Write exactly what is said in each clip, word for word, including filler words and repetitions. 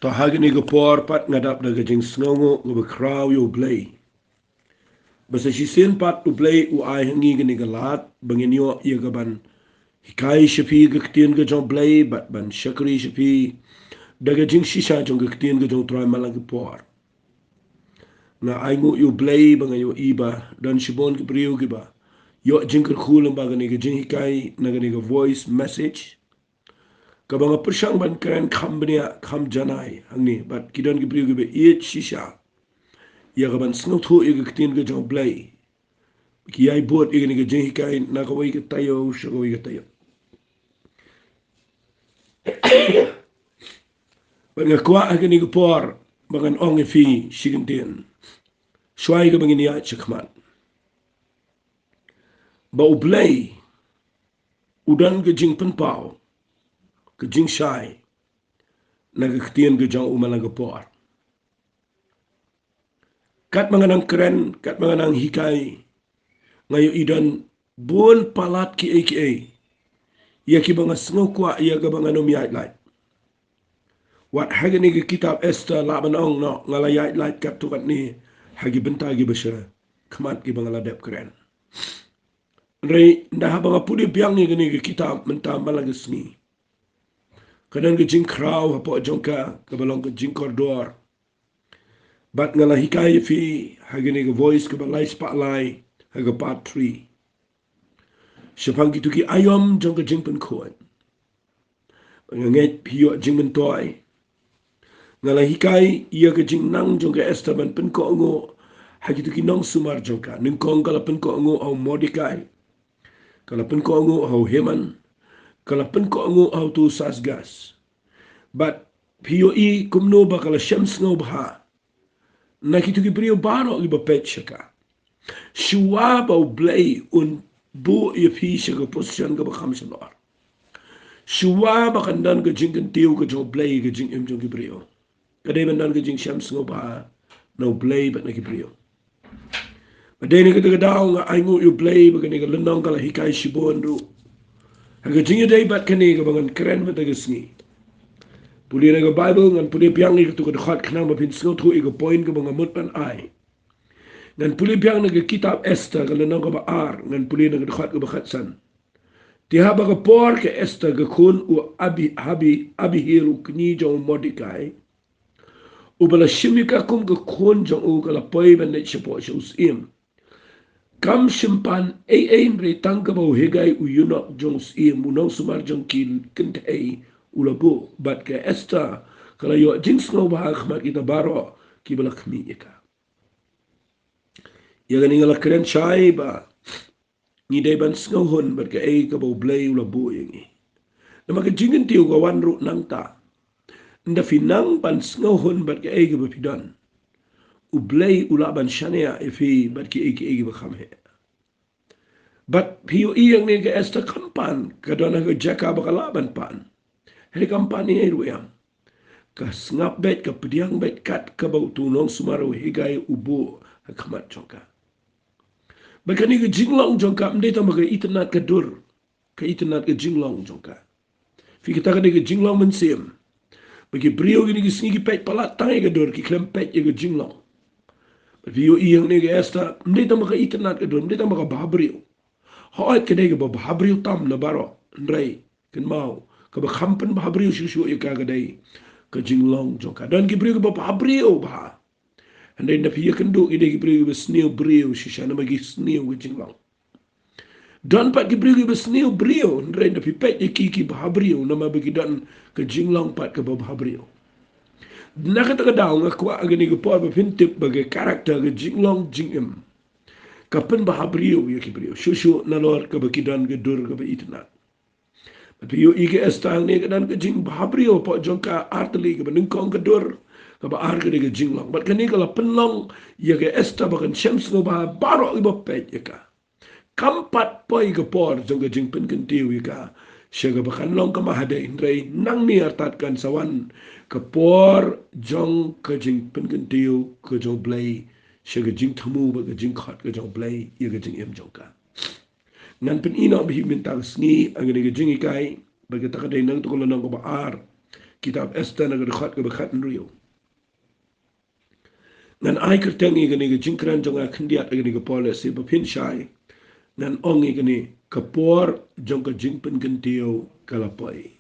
To ha kane ka por pat nga dap da ka jingsngewnguh kaba khraw ïa U Blei. Ba sa shisien pat U Blei u ai ha ngi kane ka lad ba ngin ïoh ïa kaban hikai sha phi ka ktien ka jong U Blei bad ban shakri sha phi da ka jingshisha jong ka ktien ka jong U Trai man la ka por. Nga ainguh ïa U Blei ba nga ïohi ba don shibun ki briew kiba ïoh jingkyrkhu lyngba kane ka jinghikai na kane ka voice message. Kaba nga pyrshang ban kren kham bniah kham janai hangne bad ki don ki briew kiba ïeit shisha ïa kaban sngewthuh ïa ka ktien ka jong U Blei. Ki ïai bud ïa kane ka jinghikai na kawei ka taïew sha kawei ka taïew. Bad nga kwah ha kane ka por ba ngan ong ïa phi shi kyntien shuwa ïa kaba ngin ïaid shakhmat. Ba U Blei u don ka jingpynpaw, ka jingshai na ka ktien ka jong u man la ka por. Katba nga nang kren, katba nga nang hikai, nga ïohi don bun palat kiei kiei ïa kiba nga sngewkwah ïa kaba ngan ym ïaid lait. Wat ha kane ka kitab Esther lah ban ong noh nga la ïaid lait katto katne ha ki bynta kiba sha khmat kiba nga la dep kren. Hynrei ynda haba nga pule biang ïa kane ka kitab mynta man la ka sngi, ka don ka jingkhraw hapoh jong ka kaba long ka jingkordor. Bad nga la hikai ïa phi ha kane ka voice kaba lai spah lai ha ka part three shaphang kito ki aïom jong ka jingpynkhuid. Nga ngeit phi ïoh jingmyntoi. Nga la hikai ïa ka jingnang jong ka Esther ban pynkohnguh ha kito ki nongsumar jong ka. Nyngkong ka la pynkohnguh ha u Mordekai, ka la pynkohnguh ha u Haman, ka la pynkohnguh ha uto u Saasgas. Bad phi ïohi kumno ba ka la shem sngewbha na kito ki briew baroh kiba peit sha ka. Shuwa ba U Blei un buh ïa phi sha ka position kaba kham shalor, shuwa ba kan don ka jingkyntiew ka jong U Blei ka jingim jong ki briew, ka dei ban don ka jingshem sngewbha na U Blei bad na ki briew. Bad dei na kata ka daw nga ainguh ïa U Blei ba kane ka lynnong ka la hikai shibun ruh ha ka jingïadei bad kane kaba ngan kren mynta ka sngi. Pule na ka Baibl, ngan pule biang ïa kato ka dkhot khnang ba phin sngewthuh ïa ka point kaba nga mut ban ai. Ngan pule biang na ka kitab Esther ka lynnong kaba ar, ngan pule na ka dkhot kaba khatsan. Te haba ka por ka Esther ka khun u Abi, Abi, Abihail u kñi jong u Mordekai, uba la shim ïa ka kum ka khun jong u, ka la poi ban leit shapoh sha u syiem, kam shym pan ei ei hynrei tang kaba u Hegai u ïunok jong u syiem, u nongsumar jong ki kynthei, u la buh. Bad ka Esther ka la ïoh jingsngewbha ha khmat kita baroh kiba la khmih ïa ka. Ïa kane nga la kren shai ba ngi dei ban sngewhun bad kaei kaba U Blei u la buh ïa ngi. Namar ka jingkyntiew ka wan ruh nangta. Ynda phi nang ban sngewhun bad kaei kaba phi don, U Blei u lah ban shaniah ïa phi bad kiei kiei kiba kham heh. Bad phi ïohi ïa kane ka Esther kam pan, ka don ha ka jaka ba ka lah ban pan. Hynrei kam pan ei ei ruh ïa ka. Ka sngap beit, ka pdiang beit kat kaba uto u nongsumar u Hegai u buh ha khmat jong ka. Bad kane ka jinglong jong ka ym dei tang ba ka itynnad ka dur, ka itynnad ka jinglong jong ka. Phi, kata ka dei ka jinglong mynsiem. Ba ki briew kine ki sngi ki peit palat tang ïa ka dur, ki khlem peit ïa ka jinglong. Bad phi ïohi ïa kane ka Esther, ym dei tang ba ka itynnad ka dur, ym dei tang ba ka bhabriew. Hooid ka dei kaba bhabriew tam na baroh, hynrei kynmaw, kaba kham pynbhabriew shuh shuh ïa ka ka dei ka jinglong jong ka. Don ki briew kiba bhabriew bha, hynrei ynda phi ïakynduh ki dei ki briew kiba sniew briew shisha namar ki sniew ka jinglong. Don pat ki briew kiba sniew briew, hynrei ynda phi peit ïa ki, ki bhabriew namar ba ki don ka jinglong pat kaba bhabriew. Na kata ka daw nga kwah ha kane ka por ba phin tip ba ka character, ka jinglong jingim, ka pynbhabriew ïa ki briew shuh shuh nalor kaba ki don ka dur kaba itynnad. Bad phi ïohi ka Esther hangne ka don ka jingbhabriew hapoh jong ka artylli, kaba nyngkong ka dur, kaba ar ka dei ka jinglong. Bad kane ka la pynlong ïa ka Esther ba kan shem sngewbha ha baroh kiba peit ïa ka. Kam pat poi ka por jong ka jingpynkyntiew ïa ka sha kaba kan long ka mahadei, hynrei nangne artat kan sa wan ka por jong ka jingpynkyntiew ka jong U Blei sha ka jingthmu bad ka jingkhot ka jong U Blei ïa ka jingim jong ka. Ngan pyni noh ba hi mynta ka sngi ha kane ka jinghikai, bad kata ka dei na kato ka lynnong kaba ar, kitab Esther na ka dkhot kaba khathynriew. Ngan ai kyrteng ïa kane ka jingkren jong nga khyndiat ïa kane ka por, lehse ba phin shai. Ngan ong ïa kane, ka por jong ka jingpynkyntiew ka la poi.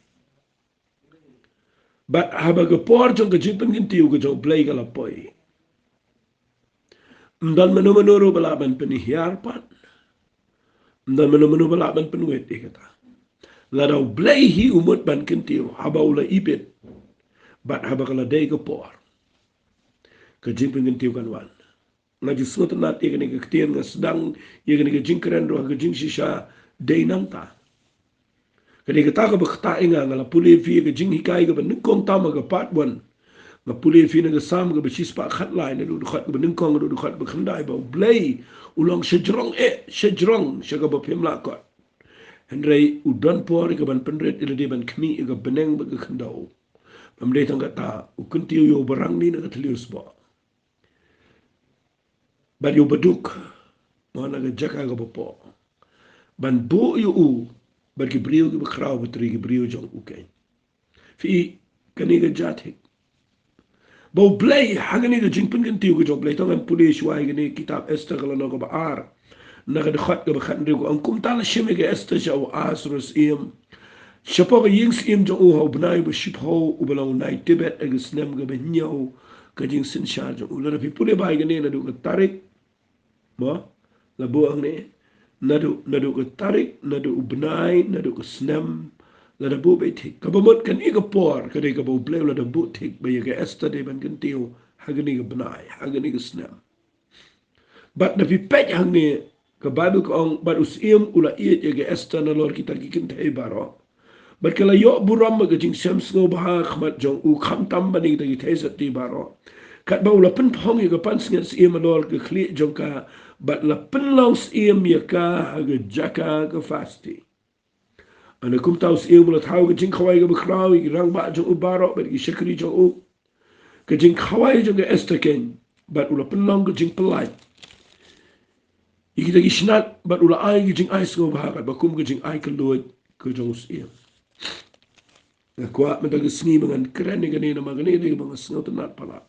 Bad haba ka por jong ka jingpynkyntiew ka jong U Blei ka la poi, ym don mano mano ruh ba lah ban pynhiar pat. Ym don mano mano ba lah ban pynwit ïa kata. Lada U Blei hi u mut ban kyntiew, haba u la ibit, bad haba ka la dei ka por, ka jingpynkyntiew kan wan. Nga ju sngewtynnat ïa kane ka ktien, nga sdang ïa kane ka jingkren ruh ha ka jingshisha dei nangta. Ka dei kata kaba ktah ïa nga, nga la pule ïa phi ïa ka jinghikai kaba nyngkong tam ha ka part one. Nga pule ïa phi na ka Salm kaba shispah khatlai, naduh dkhot kaba nyngkong haduh dkhot ba khyndai, ba U Blei u long shajrong eh, shajrong sha kaba phim lah kot. Hynrei u don por ïa ka ban pynrit ïa lade, ban khmih ïa ka bneng bad ka khyndew. Bym dei tang kata, u kyntiew ïa u barangli na ka thliew sboh, bad ïa u baduk, mo, na ka jaka kaba poh, ban buh ïa u bad ki briew kiba khraw, bad ki briew jong u keiñ. Phi, kane ka jia thik. Ba U Blei ha kane ka jingpynkyntiew ka jong U Blei, to ngan pule shuwa ïa kane ka kitab Esther, ka lynnong kaba ar, na ka dkhot kaba khathynriew, ka ong, kumta la shim ïa ka Esther sha u Ahasuerus syiem, shapoh ka ïing syiem jong u, ha u bnai ba shiphew, uba long u nai Tebeth, ha ka snem kaba hynñiew ka jingsynshar jong u. Lada phi pule bha ïa kane, naduh ka tarik, mo, la buh hangne, naduh, naduh ka tarik, naduh u bnai, naduh ka snem, lada buh beit thik. Kaba mut kane ka por ka dei kaba U Blei u la da buh thik ba ïa ka Esther dei ban kyntiew ha kane ka bnai, ha kane ka snem. Bad da phi peit hangne, ka Baibl ka ong, bad u syiem u la ïeit ïa ka Esther nalor kita ki kynthei baroh. Bad ka la ïoh burom bad ka jingshem sngewbha ha khmat jong u, khamtam bad ïa kita ki theisotti baroh. Katba u la pynphong ïa ka pansngiat syiem halor ka khlieh jong ka, bad la pynlong syiem ïa ka ha ka jaka ka Vashti. Hynrei kumta u syiem u la thaw ka jingkhawai kaba khraw ïa ki rangbah jong u baroh bad ki shakri jong u. Ka jingkhawai jong ka Esther keiñ, bad u la pynlong ka jingpyllait ïa kita ki shnat, bad u la ai ka jingai sngewbha katba kum ka jingai kylluid ka jong u syiem. Nga kwah mynta ka sngi ba ngan kren ïa kane, namar kane ka dei kaba nga sngewtynnat palat.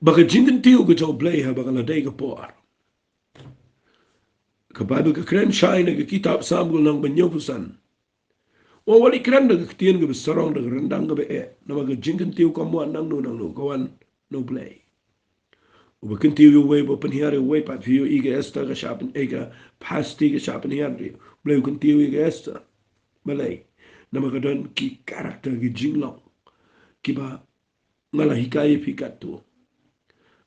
Ba ka jingkyntiew ka jong U Blei haba ka la dei ka por. Ka Baibl ka kren shai na ka kitab Salm ka lynnong ba hynñiewphew san. Wat la kren da ka ktien kaba sarong, da ka ryndang kaba eh, namar ka jingkyntiew kam wan nangno nangno, ka wan na U Blei. Uba kyntiew ïa uwei, uba pynhiar ïa uwei pat. Phi ïohi ka Esther ka shah pyn, eh, ka Vashti ka shah pynhiar ïa U Blei, u kyntiew ïa ka Esther. Balei? Namar ka don ki character, ki jinglong kiba nga la hikai ïa phi katto.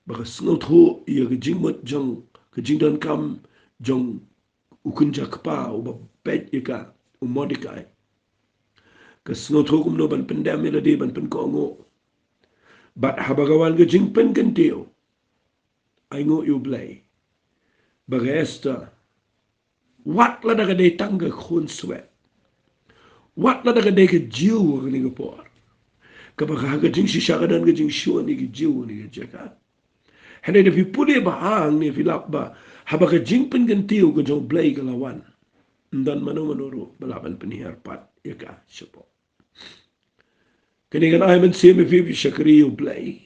Ba ka sngewthuh ïa ka jingmut jong, ka jingdonkam jong u kynja kpa uba peit ïa ka, u Mordekai. Ka sngewthuh kumno ban pyndem ïa lade, ban pynkohnguh. Bad haba ka wan ka jingpynkyntiew, ainguh ïa U Blei ba ka Esther, wat lada ka dei tang ka khunswet, wat lada ka dei ka Jiw ha kane ka por, kaba ka ha ka jingshisha ka don ka jingshun ïa ki Jiw ha kane ka jaka. Hynrei da phi pule bha hangne phi lap ba haba ka jingpynkyntiew ka jong U Blei ka la wan, ym don mano mano ruh ba lah ban pynhiar pat ïa ka shapoh. Kane kan ai mynsiem ïa phi, phi shakri U Blei.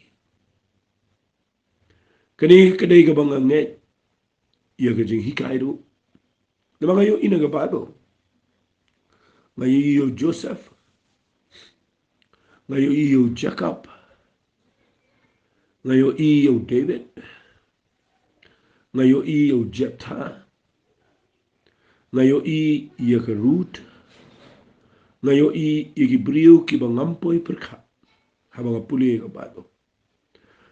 Kane ka dei kaba nga ngeit ïa ka jinghikai ruh. Namar nga ïohi na ka Baibl, nga ïohi ïa u Joseph, nga ïohi ïa u Jakob, nga ïohi ïa u David, nga ïohi ïa u Jephthah, nga ïohi ïa ka Ruth, nga ïohi ïa ki briew kiba ngam poi pyrkhat haba nga pule ïa ka Baibl,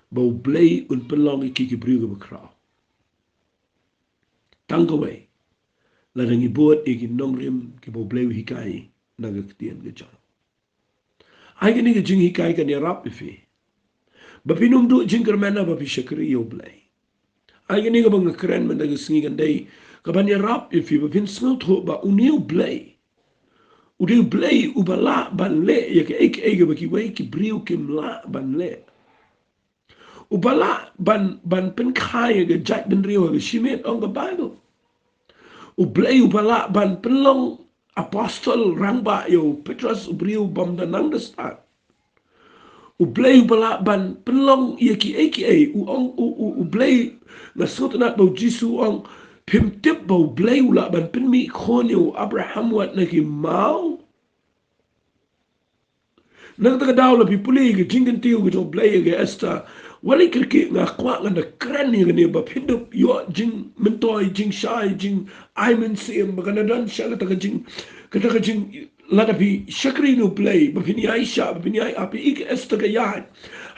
ba U Blei un pynlong ïa ki ki briew kiba khraw. Tang kawei, lada ngi bud ïa ki nongrim kiba U Blei u hikai na ka ktien ka jong u. Ai kane ka jinghikai kan ïarap ïa phi ba phin ym duh jingkyrmen haba phi shakri ïa U Blei. Ai kane kaba nga kren mynta ka sngi kan dei kaban ïarap ïa phi ba phin sngewthuh ba une U Blei u dei U Blei uba lah ban leh ïa kaei kaei kaba kiwei ki briew kim lah ban leh. Uba lah ban, ban pynkha ïa ka jaitbynriew ha ka shimet, ong ka Baibl. U Blei uba lah ban pynlong apostol rangbah ïa u Petros, u briew bym da nang da stad. U Blei uba lah ban pynlong ïa kiei kiei, u ong, u, u, u Blei, nga sngewtynnat ba u Jisu u ong, phim tip ba u Blei u lah ban pynmih khun ïa u Abraham wat na ki maw? Na kata ka daw lada phi pule ïa ka jingkyntiew ka jong u Blei ïa ka Esther, wat la kyrkieh, nga kwah ngan da kren ïa kane ba phin da ïoh jingmyntoi, jingshai, jingai mynsiem, ba kan da don sha kata ka jing, kata ka jing, lada phi shakri na u Blei, ba phin ïaishah, ba phin ïai, ha phi i ka Esther ka ïaid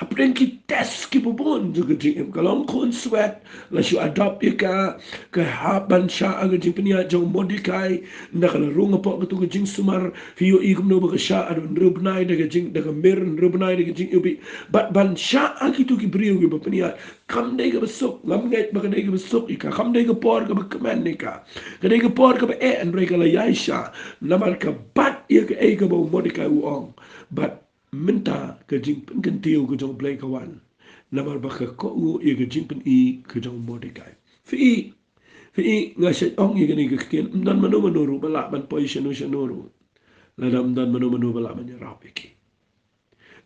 hapdeng ki test kiba bun jong ka jingim. Ka long khunswet, la shu adopt ïa ka, ka hap ban shah ha ka jingpynïaid jong u Mordekai, ynda ka la rung hapoh katu ka jingsumar, phi ïohi kumno ba ka shah, haduh hynriew bnai da ka jing, da ka mir, hynriew bnai da ka jingïohi. Bad ban shah ha kitu ki briew kiba pynïaid, kam dei kaba suk, ngam ngeit ba ka dei kaba suk ïa ka, kam dei ka por kaba kmen ïa ka. Ka dei ka por kaba eh, hynrei ka la ïaishah, namar ka bat ïa kaei kaba u Mordekai u ong. Bad mynta ka jingpynkyntiew ka jong u Blei ka wan, namar ba ka kohnguh ïa ka jingpyni ka jong u Mordekai. Phi i, phi i, nga shait ong ïa kane ka ktien, ym don mano mano ruh ba lah ban poi shano shano ruh, lada ym don mano mano ba lah ban ïarap ïa ki.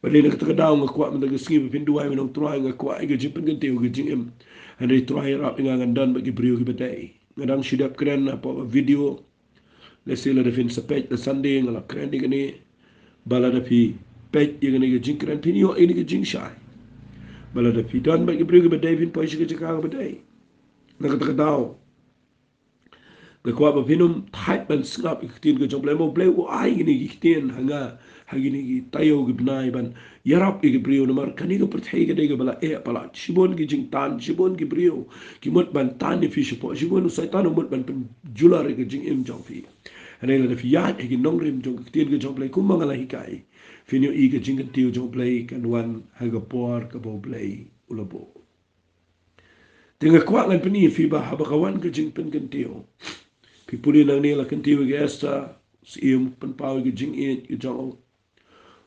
Bad dei na kata ka daw nga kwah mynta ka sngi ba phin duwai ban ong, Trai, nga kwah ïa ka jingpynkyntiew ka jingim. Hynrei Trai, ïarap ïa nga ngan don bad ki briew kiba dei. Nga dang shu dep kren hapoh ka video. Lehse lada phin sa peit ha Sunday nga la kren ïa kane. Ba lada phi peit ïa kane ka jingkren phin ïoh ïa kane ka jingshai. Ba lada phi don bad ki briew kiba dei phin poi sha ka jaka kaba dei. Na kata ka daw nga kwah ba phin ym thait ban sngap ïa ka ktien ka jong u Blei, namar u Blei u ai kine ki ktien ha nga ha kine ki taïew ki bnai ban ïarap ïa ki briew, namar kane ka pyrthei ka dei kaba la eh palat. Shibun ki jingtan, shibun ki briew ki mut ban tan ïa phi shapoh, shibun u Soitan u mut ban pynjulor ïa ka jingim jong phi. Hynrei lada phi ïaid ha ki nongrim jong ka ktien ka jong u Blei kumba nga la hikai, phin ïohi ka jingkyntiew jong u Blei kan wan ha ka por kaba u Blei u la buh. Te nga kwah ngan pyni ïa phi ba haba ka wan ka jingpynkyntiew, phi pule nangne, la kyntiew ïa ka Esther, u syiem u pynpaw ïa ka jingïeit ka jong u.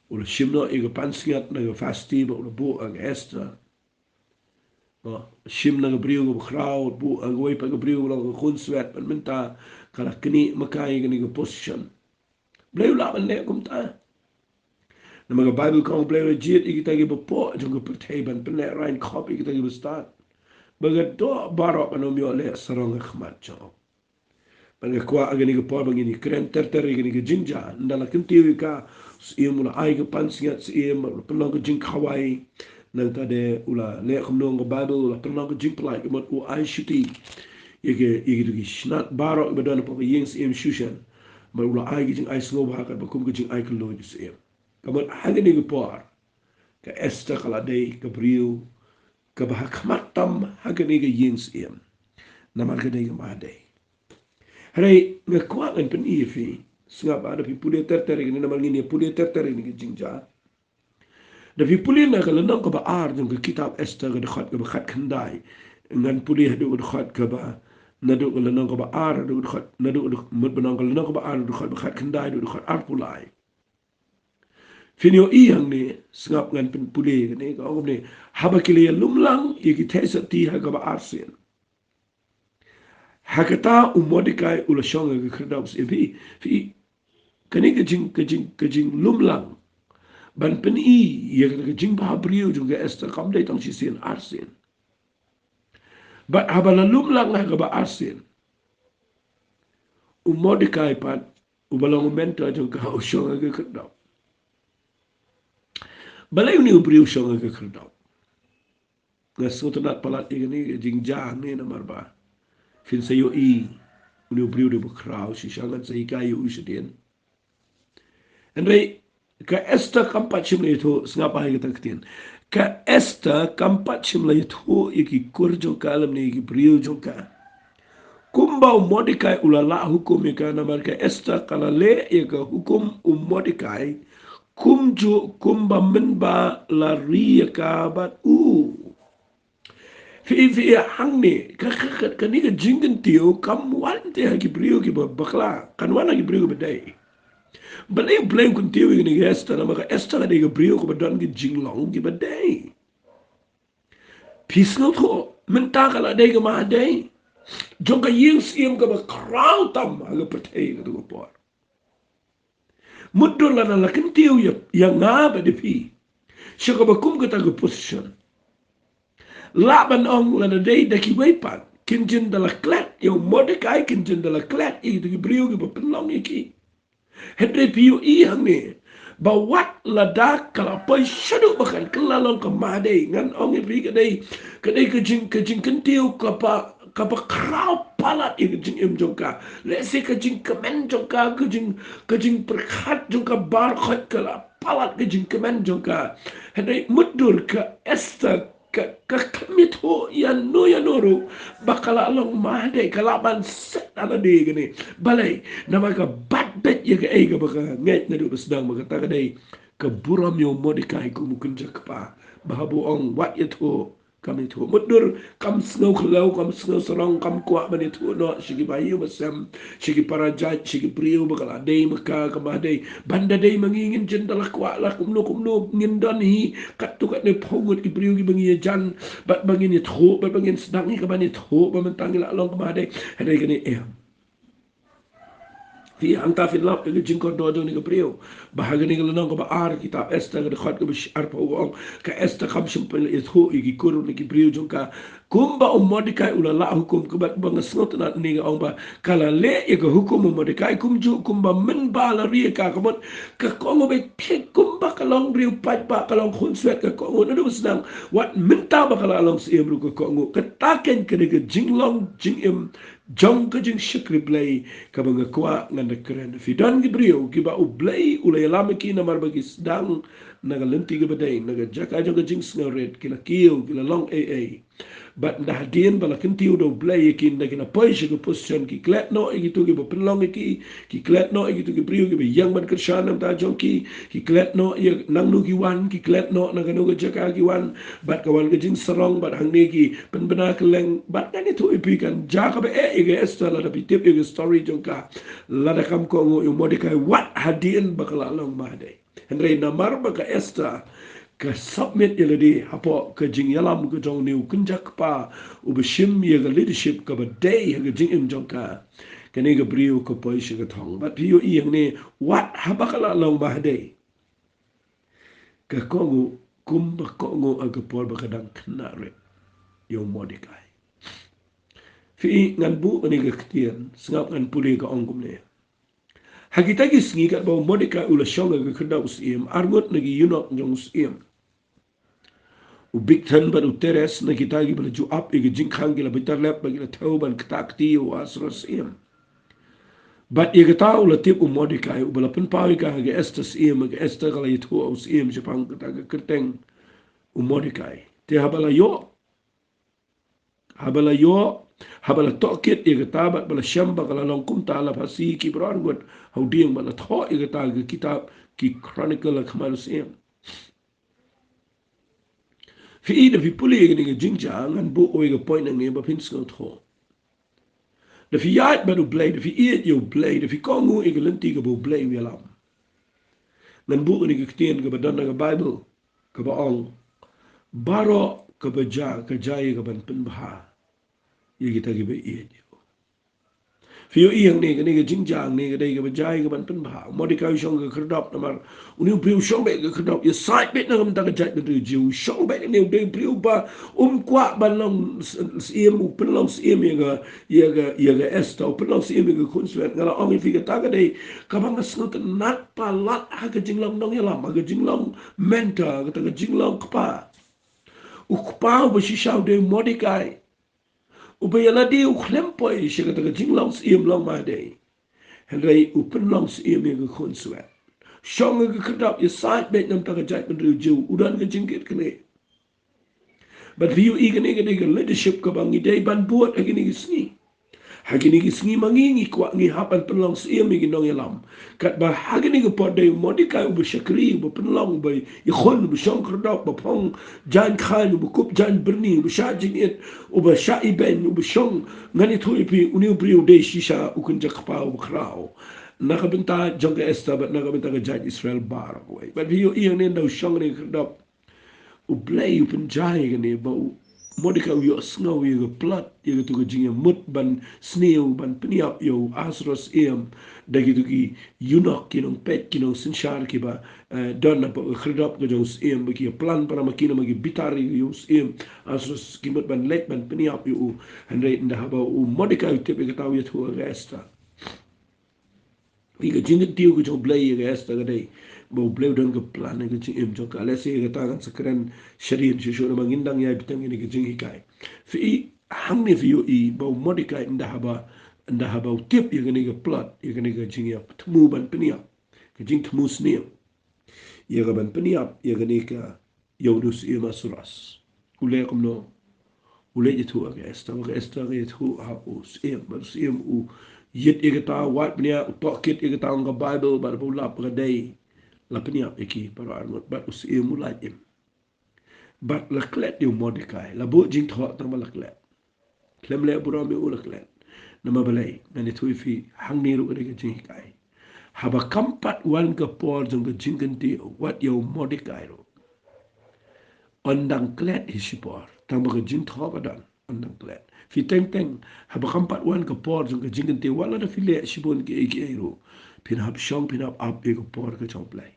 U la shim noh ïa ka pansngiat na ka Vashti bad u la buh ha ka Esther. Ba shim na ka briew kaba khraw, buh ha kawei pat ka briew kaba long ka khunswet, bad mynta ka la knieh makai ïa kane ka position. Blei u lah ban leh kumta. Namar ka Baibl ka ong, Blei u la jied ïa kita kiba pop jong ka pyrthei ban pynlehraiñ khop ïa kita kiba stad, ba ka doh baroh kan ym ïoh leh sarong ha khmat jong u. Bad nga kwah ha kane ka por ba ngin ïakren ter ter ïa kane ka jingjia. Ynda la kyntiew ïa ka, u syiem u la ai ka pansngiat syiem, u la pynlong ka jingkhawai. Nangta de u la leh kumno, ka Baibl, u la pynlong ka jingpyllait, ka mut u ai shuti ïa ki, ïa kito ki shnat baroh kiba don hapoh ka ïing syiem Shushan. Bad u la ai ka jingai sngewbha katba kum ka jingai kylluid u syiem. Ka mut ha kane ka por ka Esther ka la dei ka briew kaba ha khmat tam ha kane ka ïing syiem, namar ka dei ka mahadei. Hynrei nga kwah ngan pyni ïa phi, sngap, lada phi pule ter ter ïa kane, namar ngin ïa pule ter ter ïa kane ka jingjia. Da phi pule na ka lynnong kaba ar jong ka kitab Esther, ka dkhot kaba khatkhyndai, ngan pule haduh ka dkhot kaba, naduh ka lynnong kaba ar haduh ka dkhot, naduh ka dkhot, mut ban ong ka lynnong kaba ar haduh ka dkhot ba khatkhyndai, haduh ka dkhot arphew lai. Phin ïohi hangne, sngap, ngan pyn-, pule kane, ka ong kumne, haba ki la ïalum lang ïa ki theisotti ha kaba arsien. Ha kata u Mordekai u la shong ha ka khyrdop. Phi, phi, kane ka jing, ka jing, ka jinglum lang ban pyni ïa ka jingbhabriew jong ka Esther kam dei tang shisien arsien. Bad haba la lum lang ha kaba arsien, u Mordekai pat uba long u mentor jong ka u shong ha ka khyrdop. Balei une u briew u shong ha ka khyrdop? Nga sngewtynnat palat ïa kane ka jingjia hangne namar ba phin sa ïohi une u briew u dei uba khraw shisha, ngan sa hikai ïa u shadien. Hynrei ka Esther kam pat shym la ïathuh, sngap ha kata ka ktien. Ka Esther kam pat shym la ïathuh ïa ki kur jong ka lymne ïa ki briew jong ka kumba u Mordekai u la lah hukum ïa ka, namar ka Esther ka la leh ïa ka hukum u Mordekai kumjuh kumba mynba la ri ïa ka bad u. Phi, phi, hangne, ka, ka, ka, kane ka jingkyntiew kam wan te ha ki briew kiba bakla, kan wan ha ki briew kiba dei. Balei, Blei u kyntiew ïa kane ka Esther, namar ka Esther ka dei ka briew kaba don ka jinglong kiba dei. Phi sngewthuh, mynta ka la dei ka mahadei jong ka ïing syiem kaba khraw tam ha ka pyrthei ha kata ka por. mutdur lada la kyntiew ïa, ïa nga bad ïa phi sha kaba kum kata ka position. Lah ban ong lada dei da kiwei pat kin jin da la klet ïa u Mordekai, kin jin da la klet ïa kito ki briew kiba pynlong ïa ki. Hynrei phi ïohi hangne ba wat lada ka la poi shaduh ba kan kylla long ka Mahadei, ngan ong ïa phi ka dei, ka dei ka jing, ka jingkyntiew kaba, kaba khraw palat ïa ka jingim jong ka. Lehse ka jingkmen jong ka, ka jing, ka jingpyrkhat jong ka baroh ka la palat ka jingkmen jong ka. Hynrei mutdur ka Esther ka, ka khlem ïathuh ïano ïano ruh ba ka la long Mahadei, ka lah ban set ha lade kane. Balei? Namar ka bat beit ïa kaei kaba ka ngeit naduh ba sdang, ba kata ka dei ka burom ïa u Mordekai kum u kynja kpa. Ba haba u ong wat ïathuh, kam ïathuh. Mutdur kam sngew khlaw, kam sngew sarong, kam kwah ban ïathuh noh sha ki bahaïing bahasem, sha ki para jait, sha ki briew ba ka la dei ma ka ka Mahadei. Ban da dei ma ngi ngin jin da la kwah la kumno kumno, ngin don hi katto katne phew ngut ki briew kiba ngi ïajan bad ba ngin ïathuh bad ba ngin sdang hi, ka ban ïathuh ba mynta ngi la long ka Mahadei. Hynrei kane em. Phi, hangta phin lap ïa ka jingkordor jong kane ka briew. Ba ha kane ka lynnong kaba ar kitab Esther ka dkhot kaba shi arphew, u ong ka Esther kam shym pynleit ïathuh ïa ki kur ne ki briew jong ka kumba u Mordekai u la lah hukum. Kaba, ba nga sngewtynnat ne ka ong ba ka la leh ïa ka hukum u Mordekai kumjuh kumba mynba la ri ïa ka. Ka mut ka kohnguh beit, phi, kumba ka long briew paidbah, ka long khun swet, ka kohnguh naduh ba sdang. Wat mynta ba ka la long syiem ruh ka kohnguh. Kata keiñ ka dei ka jinglong jingim jong ka jingshakri Blei kaba nga kwah ngan da kren. Phi, don ki briew kiba U Blei u la ïalam ïa ki namar ba ki sdang na ka lynti kaba dei, na ka jaka jong ka jingsngewrit, ki la kiew, ki la long ei ei. Bad ynda hadien ba la kyntiew da U Blei ïa ki, ynda ki la poi sha ka position, ki klet noh ïa kito kiba pynlong ïa ki, ki klet noh ïa kito ki briew kiba ïeng ban kyrshan na ka bynta jong ki, ki klet noh ïa nangno ki wan, ki klet noh na kano ka jaka ki wan, bad ka wan ka jingsarong, bad hangne ki pynbna kylleng, bad ngan ïathuh ïa phi, kan jia kaba eh ïa ka Esther lada phi tip ïa ka story jong ka. Lada kam kohnguh ïa u Mordekai wat hadien ba ka la long Mahadei. Hynrei namar ba ka Esther ka submit ïa lade hapoh ka jingïalam ka jong une u kynja kpa uba shim ïa ka leadership kaba dei ha ka jingim jong ka, kane ka briew ka poi sha ka thong. Bad phi ïohi hangne, wat haba ka la long Mahadei, ka kohnguh kumba kohnguh ha ka por ba ka dang khynnah rit ïa u Mordekai. Phi, ngan buh kane ka ktien, sngap, ngan pule, ka ong kumne. Ha kita ki sngi katba u Mordekai u la shong ha ka khyrdop u syiem, arngut na ki eunuch jong u syiem u Bigthan bad u Teres, na kita kiba la ju ap ïa ka jingkhang, ki la bitar lep bad ki la thew ban ktah kti ïa u Ahasuerus syiem. Bad ïa kata u la tip u Mordekai, uba la pynpaw ïa ka ha ka Esther syiem, ha ka Esther ka la ïathuh ha u syiem shaphang kata ka kyrteng u Mordekai. Te haba la ïoh, haba la ïoh, haba la tohkit ïa kata bad ba la shem ba ka la long kumta, la phasi ki baroh arngut ha u dieng bad la thoh ïa kata ha ka kitab Ki Chronicle ha khmat u syiem. Phi, da phi pule ïa kane ka jingjia, ngan buh kawei ka point hangne ba phin sngewthuh. Da phi ïaid bad U Blei, da phi ïeit ïa U Blei, da phi kohnguh ïa ka lynti kaba U Blei u ïalam, ngan buh kane ka ktien kaba don ha ka Baibl kaba ong, baroh kaba jia, ka jia ïa ka ban pynbha ïa kita kiba ïeit ïa u. Phi ïohi hangne, kane ka jingjia hangne ka dei kaba jia ïa ka ban pynbha. U Mordekai u shong ha ka khyrdop namar une u briew u shong beit ha ka khyrdop, ïasaid beit na ka bynta ka jaitbynriew Jiw. U shong beit hangne, u dei u briew ba um kwah ban long s-, syiem, u pynlong syiem ïa ka, ïa ka, ïa ka Esther, u pynlong syiem ïa ka khun swet. Nga la ong ïa phi, kata ka dei kaba nga sngewtynnat palat ha ka jinglong nongïalam, ha ka jinglong mentor, kata ka jinglong kpa. U kpa uba shisha u dei u Mordekai, uba ïa lade u khlem poi sha kata ka jinglong syiem long Mahadei, hynrei u pynlong syiem ïa ka khun swet. Shong ha ka khyrdop, ïasaid beit na ka bynta ka jaitbynriew Jiw, u don ka jingkit khlieh. Bad phi ïohi, kane ka dei ka leadership kaba ngi dei ban bud ha kine ki sngi. Ha kine ki sngi ma ngi, ngi kwah, ngi hap ban pynlong syiem ïa ki nongïalam. Katba ha kine ki por dei u Mordekai uba shakri, uba pynlong, uba ïakhun, uba shong khyrdop, uba phong jaiñ khlaiñ, uba kup jaiñ byrni, uba shah jingit, uba shah ibeiñ, uba shong. Ngan ïathuh ïa phi, une u briew u dei shisha u kynja kpa uba khraw na ka bynta jong ka Esther bad na ka bynta ka jaid Israel baroh kawei. Bad phi ïohi hangne, ynda u shong ha kane ka khyrdop, U Blei u pynjia ïa kane ba u, Mordekai u ïohsngew ïa ka plot, ïa katu ka jingïamut ban sniew, ban pynïap ïa u Ahasuerus syiem da kitu ki eunuch, ki nongpeit, ki nongsynshar kiba, eh, don hapoh ka khyrdop ka jong u syiem, ba ki ïa plan para ma ki namar ki bitar ïa u syiem Ahasuerus, ki mut ban leit ban pynïap ïa u. Hynrei ynda haba u Mordekai u tip ïa kata, u ïathuh ha ka Esther. Ïa ka jingkyntiew ka jong u Blei ïa ka Esther ka dei ba u Blei u don ka plan ha ka jingim jong ka. Lehse ïa kata ngan sa kren shadien shuh shuh namar ngin dang ïai bteng ïa kane ka jinghikai. Phi i, hangne phi ïohi ba u Mordekai ynda haba, ynda haba u tip ïa kane ka plot, ïa kane ka jingïathmu ban pynïap, ka jingthmu sniew ïa ka ban pynïap ïa kane ka, ïa une u syiem Ahasuerus. U leh kumno? U leit ïathuh ha ka Esther, ka Esther ka ïathuh ha u syiem, bad u syiem u ïit ïa kata, wad bniah, u tohkit ïa kata, ong ka Baibl, bad ba u lap ka dei la pynïap ïa ki baroh arngut, bad u syiem u lait im. Bad la klet ïa u Mordekai, la buh jingthoh tang ba la klet. Khlem leh burom ïa u, la klet. Namar balei? Ngan ïathuh ïa phi, hangne ruh ka dei ka jinghikai. Haba kam pat wan ka por jong ka jingkyntiew, wat ïa u Mordekai ruh, yn dang klet hi shipor, tang ba ka jingthoh ba don, yn dang klet. Phi teng teng, haba kam pat wan ka por jong ka jingkyntiew, wat lada phi leh shibun kiei kiei ruh, phin hap shong, phin hap ap ïa ka por ka jong u Blei.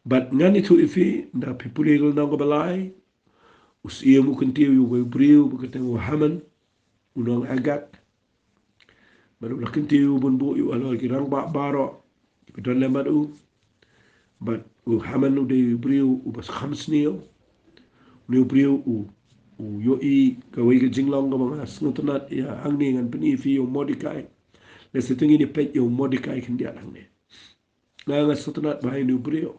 Bad ngan ïathuh ïa phi, ynda phi pule ka lynnong kaba lai, u syiem u kyntiew ïa uwei u briew ba kyrteng u Haman, u nong Agag. Bad u la kyntiew bun buh ïa u halor ki rangbah baroh kiba don lem bad u. Bad u Haman u dei u briew uba kham sniew. Une u briew u, u ïohi kawei ka jinglong kaba nga sngewtynnat ïa hangne, ngan pyni ïa phi ïa u Mordekai. Lehse to ngin ïa peit ïa u Mordekai khyndiat hangne. Nga, nga sngewtynnat bha ïa une u briew.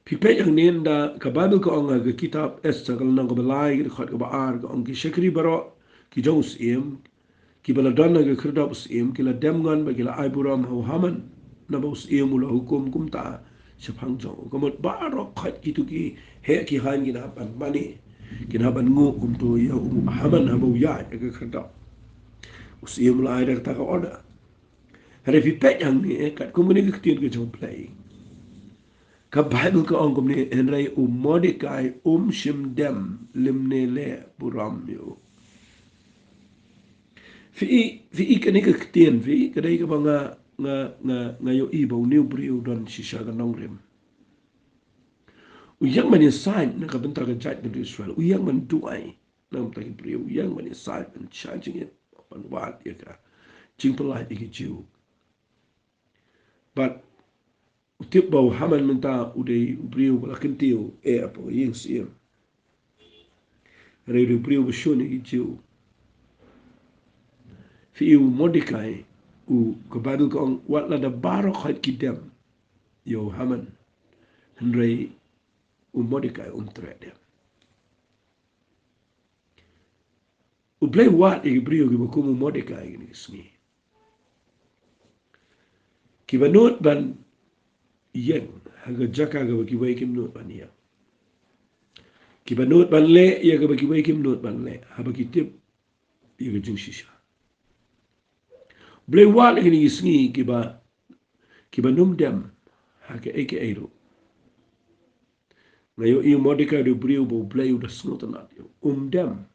Phi peit hangne, ynda ka Baibl ka ong ha ka kitab Esther ka lynnong kaba lai, ka dkhot kaba ar, ka ong, ki shakri baroh ki jong u syiem, kiba la don ha ka khyrdop u syiem, ki la dem ngon bad ki la ai burom ha u Haman, naba u syiem u la hukum kumta shaphang jong u. Ka mut baroh khoit kitu ki heh ki haiñ kin hap ban mane, kin hap ban nguh kumto ïa u Haman haba u ïaid ha ka khyrdop. U syiem u la ai da kata ka order. Hynrei phi peit hangne, eh, katkum kane ka ktien ka jong u Blei, ka Baibl ka ong kumne, hynrei u Mordekai um shym dem lymne leh burom ïa u. Phi i, phi i kane ka ktien, phi i, ka dei kaba nga, nga, nga, nga ïohi ba une u briew u don shisha ka nongrim. U ïeng ban ïasaid na ka bynta ka jaitbynriew Israel, u ïeng ban duwai. Na ka bynta ki briew, u ïeng ban ïasaid, ban shah jingit, ban wad ïa ka jingpyllait ïa ki Jiw. Bad u tip ba u Haman mynta u dei u briew ba la kyntiew, eh, hapoh ka ïing syiem. Hynrei u dei u briew ba shun ïa ki Jiw. Phi i, u Mordekai, u, ka Baibl ka ong, wat lada baroh khoit ki dem ïa u Haman, hynrei u Mordekai um treh dem. U Blei u wad ïa ki briew kiba kum u Mordekai ha kine ki sngi, kiba nud ban ïeng ha ka jaka kaba kiwei kim nud ban ïeng, kiba nud ban leh ïa kaba kiwei kim nud ban leh, haba ki tip ïa ka jingshisha. U Blei u wad ïa kine ki sngi kiba, kiba nym dem ha kaei kaei ruh. Nga ïohi u Mordekai u dei u briew ba u Blei u da sngewtynnat ïa u. Um dem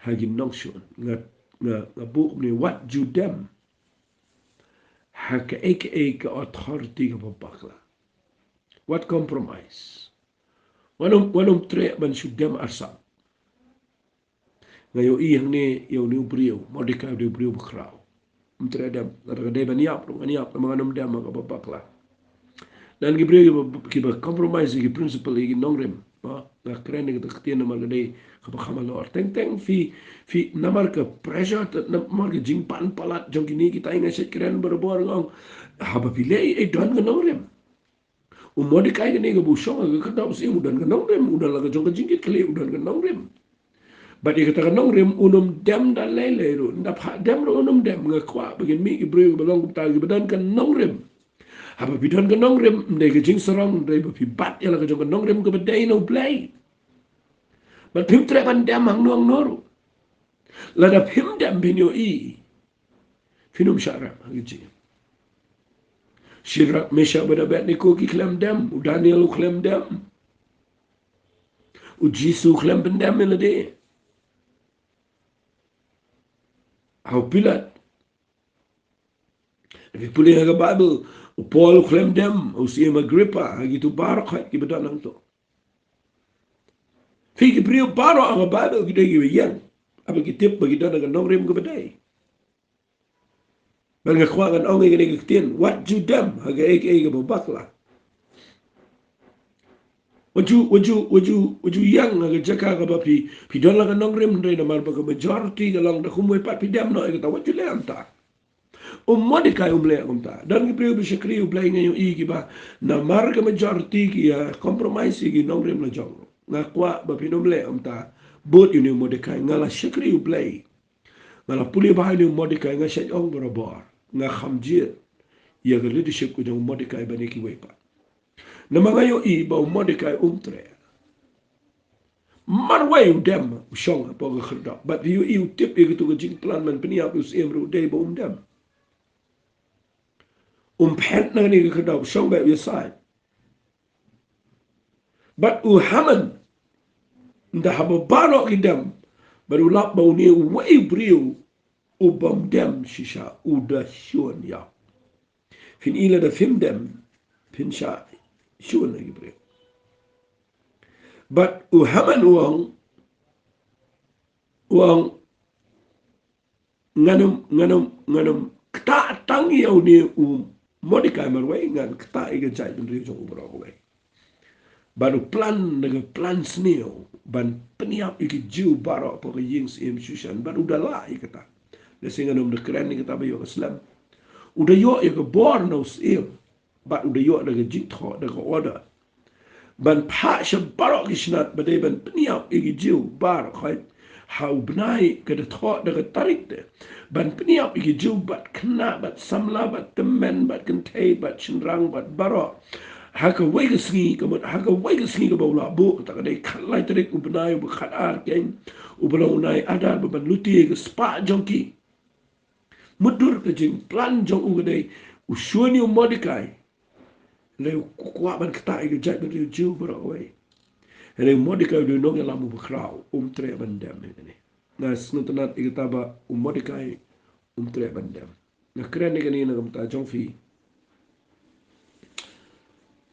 ha ki nongshun. Nga, nga, nga buh kumne, wat ju dem ha kaei kaei ka authority kaba bakla. Wat compromise. Wat nym, wat nym treh ban shu dem arsap. Nga ïohi hangne ïa une u briew, Mordekai u dei u briew bakhraw. Um treh dem, lada ka dei ban ïap ruh ngan ïap, namar ngan nym dem ha kaba bakla. Don ki briew kiba, kiba compromise ïa ki principle, ïa ki nongrim. Ba, nga kren ïa kata ka ktien namar ka dei kaba kham halor. Teng teng phi, phi, namar ka pressure, namar ka jingpan palat jong kine kita, nga shait kren barabor, nga ong, haba phi leh ei ei don ka nongrim. U Mordekai kane kaba u shong ha ka khyrdop u syiem u don ka nongrim, u don la ka jong ka jingkitkhlieh, u don ka nongrim. Bad ïa kata ka nongrim un nym dem da lei lei ruh, ynda phah dem ruh un nym dem. Nga kwah ba kin mih ki briew kiba long kumta, kiba don ka nongrim. Haba phi don ka nongrim, ym dei ka jingsarong, hynrei ba phi bat ïa la ka jong ka nongrim kaba dei na u Blei. Bad phim treh ban dem hangno hangno ruh. Lada phim dem phin ïohi phin ym shah rem ha ka jingim. Shadrak, Meshak bad Abednego ki khlem dem, u Daniel u khlem dem. U Jisu u khlem pyndem ïa lade ha u Pilat. Phi pule ha ka Baibl, u Paul u khlem dem ha u Syiem Agrippa, ha kitu baroh khoit kiba don hangto. Phi, ki briew baroh ha ka Baibl ki dei kiba ïeng, haba ki tip ba ki don ha ka nongrim kaba dei. Bad nga kwah ngan ong ïa kane ka ktien, wat ju dem ha kaei kaei kaba bakla. Wat ju, wat ju, wat ju, wat ju ïeng ha ka jaka kaba phi, phi don la ka nongrim, hynrei namar ba ka majority ka long da kumwei pat, phi dem noh ïa kata, wat ju leh kumta. U Mordekai um leh kumta. Don ki briew ba shakri U Blei, nga ïohi kiba namar ka majority ki ïa compromise ïa ki nongrim la jong. Nga kwah ba phin ym leh kumta. Bud ïa une u Mordekai, nga la shakri U Blei. Nga la pule bha ïa une u Mordekai, nga shait ong barabor, nga kham jied ïa ka leadership ka jong u Mordekai ban ïa kiwei pat. Namar nga ïohi ba u Mordekai um treh. Marwei u dem, u shong hapoh ka khyrdop. Bad ïohi, u tip ïa katu ka jingplan ban pynïap ïa u syiem ruh, dei ba um dem. Um phet na kane ka khyrdop, u shong beit, u ïasaid. Bad u Haman, ynda haba baroh ki dem, bad u lap ba une uwei u briew u bym dem shisha, u da shun ïa. Phin i lada phim dem, phin shah shun ïa ki briew. Bad u Haman u ong, u ong, ngan ym, ngan ym, ngan ym ktah tang ïa une u Mordekai marwei, ngan ktah ïa ka jaitbynriew jong u baroh kawei. Bad u plan, na ka plan sniew ban pynïap ïa ki Jiw baroh hapoh ka ïing syiem Shushan, bad u da lah ïa kata. Lehse ngan ym da kren ïa kata ba ïoh ka slem. U da ïoh ïa ka bor na u syiem, bad u da ïoh da ka jingthoh, da ka order ban phah sha baroh ki shnat ba dei ban pynïap ïa ki Jiw baroh khoit ha u bnai, ka da thoh da ka tarik te, ban pynïap ïa ki Jiw, bad khynnah, bad samla, bad tymmen, bad kynthei, bad shynrang, bad baroh. Ha kawei ka sngi, ka mut ha kawei ka sngi kaba u la buh, kata ka dei khatlai tarik u bnai uba khatar keiñ, uba long u bnai Adar, ba ban lute ïa ka spah jong ki. Mutdur ka jingplan jong u ka dei u shun ïa u Mordekai. Hynrei u kwah ban ktah ïa ka jaitbynriew Jiw baroh kawei. Hynrei u Mordekai u dei u nongïalam uba khraw, um treh ban dem ïa kane. Nga sngewtynnat ïa kata ba u Mordekai um treh ban dem. Nga kren ïa kane na ka bynta jong phi.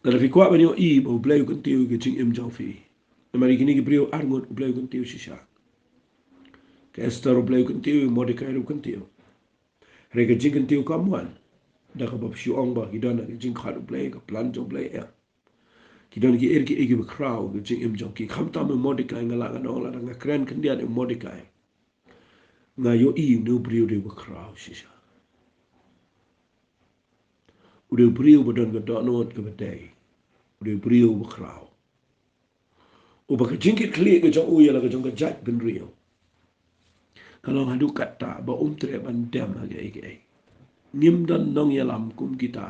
Lada phi kwah ban ïohi ba U Blei u kyntiew ïa ka jingim jong phi. Namar ïa kine ki briew arngut U Blei u kyntiew shisha. Ka Esther U Blei u kyntiew, Mordekai ruh u kyntiew. Hynrei ka jingkyntiew kam wan da kaba phi shu ong ba ki don ha ka jingkhot U Blei, ka plan jong U Blei, eh. Ki don kiei kiei kiba khraw ha ka jingim jong ki, khamtam u Mordekai. Nga lah ngan ong, lada nga kren khyndiat ïa u Mordekai, nga ïohi une u briew u dei uba khraw shisha. U dei u briew uba don ka dohnud kaba dei. U dei u briew uba khraw, uba ka jingkitkhlieh ka jong u ïa la ka jong ka jaitbynriew ka long haduh katta ba um treh ban dem ha kiei kiei. Ngim don nongïalam kum kita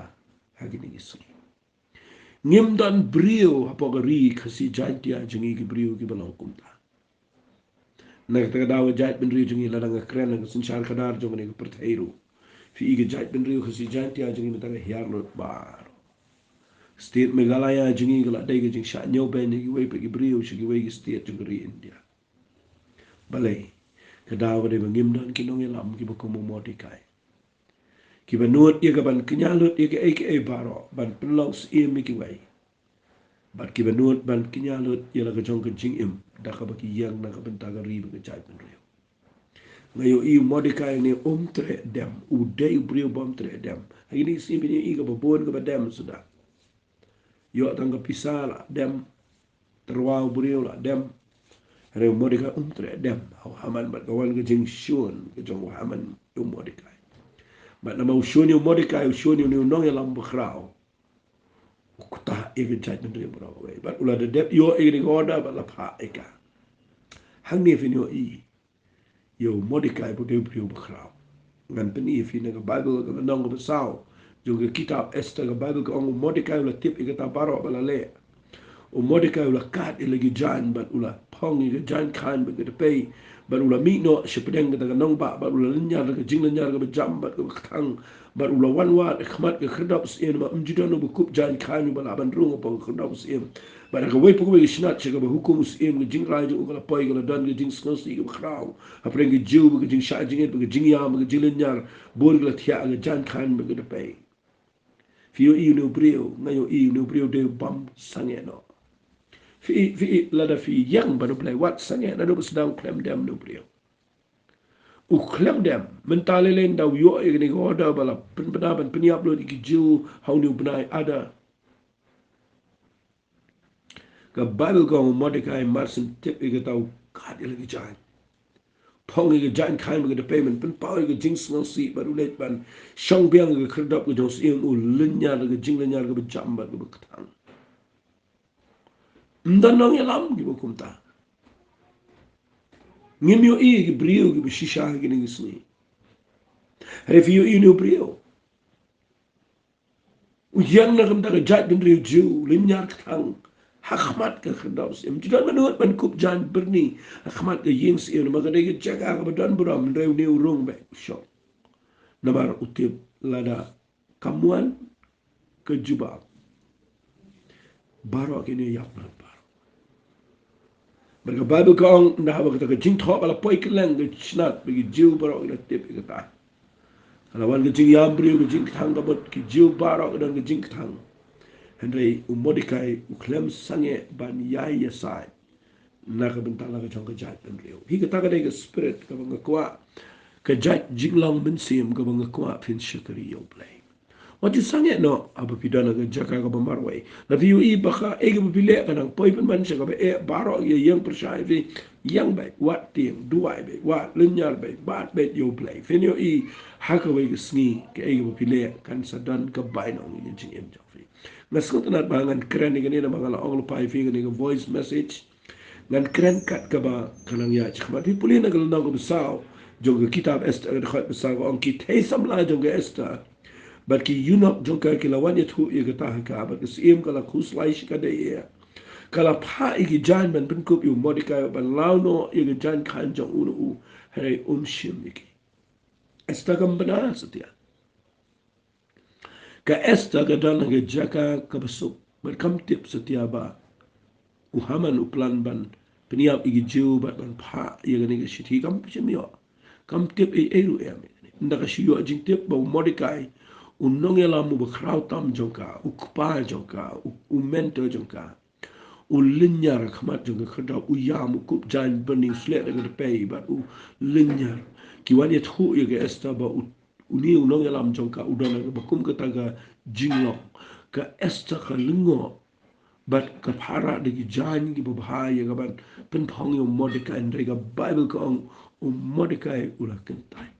ha kine ki sngi. Ngim don briew hapoh ka ri Khasi Jaintia jong ngi, ki briew kiba long kumta. Na kata ka daw ka jaitbynriew jong ngi, lada nga kren ha ka synshar khadar jong kane ka pyrthei ruh, phi i ka jaitbynriew Khasi Jaintia jong ngi mynta ka hiar lut baroh. State Meghalaya jong ngi ka la dei ka jingshah ñiewbeiñ ïa kiwei pat ki briew sha kiwei ki state jong ka ri India. Balei? Ka daw ka dei ba ngim don ki nongïalam kiba kum u Mordekai, kiba nud ïa ka ban kñia lut ïa kiei kiei baroh, ban pynlong syiem ïa kiwei. Bad kiba nud ban kñia lut ïa la ka jong ka jingim da kaba ki ïeng na ka bynta ka ri bad ka jaitbynriew. Nga ïohi u Mordekai ne um treh dem, u dei u briew bym treh dem. Ha kine ki sngi phin ïohi kaba bun kaba dem suda. Ïoh tang ka pisa la dem, tyrwa u briew la dem. Hynrei u Mordekai um treh dem ha u Haman, bad ka wan ka jingshun ka jong u Haman ïa u Mordekai. Bad namar u shun ïa u Mordekai, u shun ïa une u nongïalam bakhraw, u ktah ïa ka jaitbynriew baroh kawei. Bad u la da dep ïoh ïa kane ka order bad la phah ïa ka. Hangne phin ïohi ïa u Mordekai ba u dei u briew bakhraw. Ngan pyni ïa phi na ka Baibl, ka lynnong kaba saw jong ka kitab Esther, ka Baibl ka ong u Mordekai u la tip ïa kata baroh ba la leh. U Mordekai u la kad ïa la ki jaiñ bad u la pynphong ïa ka jaiñ khaiñ bad ka dpei, bad u la mih noh shapdeng kata ka nongbah, bad u la lynñiar da ka jinglynñiar kaba jam bad kaba kthang, bad u la wan wad ha khmat ka khyrdop syiem, namar ym ju don uba kup jaiñ khaiñ uba lah ban rung hapoh ka khyrdop syiem. Bad ha kawei pa kawei ka snat sha kaba hukum u syiem, ka jingrai jong u ka la poi, ka la don ka jingsngewsih kaba khraw hapdeng ki Jiw, bad ka jingshah jingit, bad ka jingïam, bad ka jinglynñiar, bun ki la thiah ha ka jaiñ khaiñ bad ka dpei. Phi ïohi une u briew, nga ïohi une u briew dei u bym sangeh noh. Phi, phi, lada phi ïeng bad U Blei, wat sangeh, naduh ba sdang khlem dem une u briew. U khlem dem, mynta lei lei ynda u ïoh ïa kane ka order ba la pynbna ban pynïap lut ïa ki Jiw ha une u bnai Adar. Ka Baibl ka ong u Mordekai mar syn tip ïa kata u kat ïa la ki jaiñ. Phong ïa ka jaiñ khaiñ bad ka dpei, ban pynpaw ïa ka jingsngewsih bad u leit ban shong biang ïa ka khyrdop ka jong u syiem, u lynñiar da ka jinglynñiar kaba jam bad kaba kthang. Ym don nongïalam kiba kumta. Ngim ïohi ïa ki briew kiba shisha ha kine ki sngi. Hynrei phi ïohi une u briew. U ïeng na ka bynta ka jaitbynriew Jiw, lynñiar kthang ha khmat ka khyrdop syiem. Ym ju don mano ban kup jaiñ byrni ha khmat ka ïing syiem, namar ka dei ka jaka kaba don burom, hynrei une u rung beit, u shong. Namar u tip lada kam wan ka jubab, baroh kine ïap lut baroh. Bad ka Baibl ka ong, ynda haba kata ka jingthoh ka la poi kylleng ka snat, bad ki Jiw baroh ki la tip ïa kata. Ka la wan ka jingïam briew, ka jingkthang ka mut, ki Jiw baroh ka don ka jingkthang. Hynrei u Mordekai u khlem sangeh ban ïai ïasaid na ka bynta la ka jong ka jaitbynriew. Hi kata ka dei ka spirit kaba nga kwah ka jait jinglong mynsiem kaba nga kwah phin shakri ïa U Blei. Wat ju sangeh noh haba phi don ha ka jaka kaba marwei. Lada phi ïohi ba kaei kaba phi leh ka nang poi pynban sha kaba eh, baroh ïa ïeng pyrshah ïa phi, ïeng beit, wat tieng, duwai beit, wat lynñiar beit, bat beit ïa U Blei. Phin ïohi ha kawei ka sngi kaei kaba phi leh kan sa don ka bainong ïa ka jingim jong phi. Nga sngewtynnat ba ngan kren ïa kane namar nga la ong lypa ïa phi kane ka voice message. Ngan kren kat kaba ka nang ïaid shakhmat. Phi pule na ka lynnong kaba saw jong ka kitab Esther, ka dkhot ba saw, ka ong, ki thei samla jong ka Esther bad ki eunuch jong ka ki la wan ïathuh ïa kata ha ka, bad ka syiem ka la khuslai shikatdei ïa ka. Ka la phah ïa ki jaiñ ban pynkup ïa u Mordekai ban law noh ïa ka jaiñ khaiñ jong u na u, hynrei um shim ïa ki. Esther kam bna satia. Ka Esther ka don ha ka jaka kaba suk, bad kam tip satia ba u Haman u plan ban pynïap ïa ki Jiw bad ban phah ïa kane ka shithi, kam shym ïoh. Kam tip ei ei ruh em. Ynda ka shu ïoh jingtip ba u Mordekai, u nongïalam uba khraw tam jong ka, u kpa jong ka, u, u mentor jong ka, u lynñiar ha khmat jong ka khyrdop, u ïam, u kup jaiñ byrni, u sleh da ka dpei bad u lynñiar, ki wan ïathuh ïa ka Esther ba u, une u nongïalam jong ka u don ha kaba kum kata ka jinglong. Ka Esther ka lyngngoh bad ka phara da ki jaiñ kiba bha ïa ka ban pynphong ïa u Mordekai, hynrei ka Baibl ka ong u Mordekai u la kyntait.